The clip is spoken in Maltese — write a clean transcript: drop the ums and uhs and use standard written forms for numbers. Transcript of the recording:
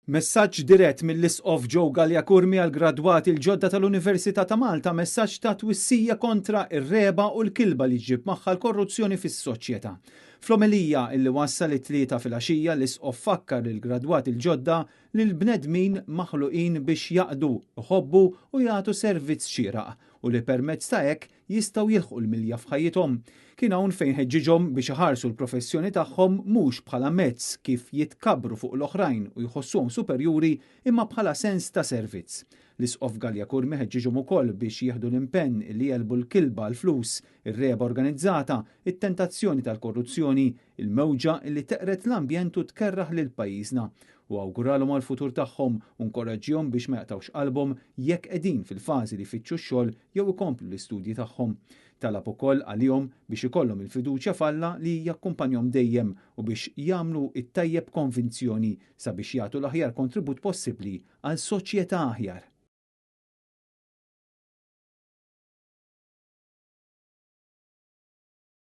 Messaġġ dirett mill-Isqof Joe Galea Curmi għall-gradwati l-ġodda tal-Università ta' Malta, messaġġ ta' twissija kontra r-regħba u l-kilba li ġġib magħha l-korruzzjoni fis-soċjetà. Fl-omelija illi wassal it-Tlieta filgħaxija, l-Isqof fakkar lill-gradwati l-ġodda li l-bnedmin maħluqin biex jaqdu, iħobbu u jagħtu servizz xieraq u li permezz ta' hekk jistgħu jilħqu l-milja f'ħajjithom. Kien hawn fejn ħeġġiġhom biex iħarsu l-professjoni tagħhom mhux bħala mezz kif jitkabbru fuq l-oħrajn u jħossuhom superjuri imma bħala sens ta' servizz. L-Isqof Galea Curmi ħeġġiġhom ukoll biex jieħdu l-impenn li jegħlbu l-kilba għall-flus, ir-regħba organizzata, it-tentazzjoni tal-korruzzjoni, il-mewġa li teqred l-ambjent u tkerraħ lil pajjiżna. Hu awguralhom għall-futur tagħhom u nkoraġġihom biex ma jaqtgħux qalbhom jekk qegħdin fil-fażi li jfittxu x-xogħol jew ikomplu l-istudji tagħhom. Talab ukoll għalihom biex ikollhom il-fiduċja f'Alla li jakkumpanjhom dejjem u biex jagħmlu t-tajjeb b'konvinzjoni sabiex jagħtu l-aħjar kontribut possibbli għal soċjetà aħjar.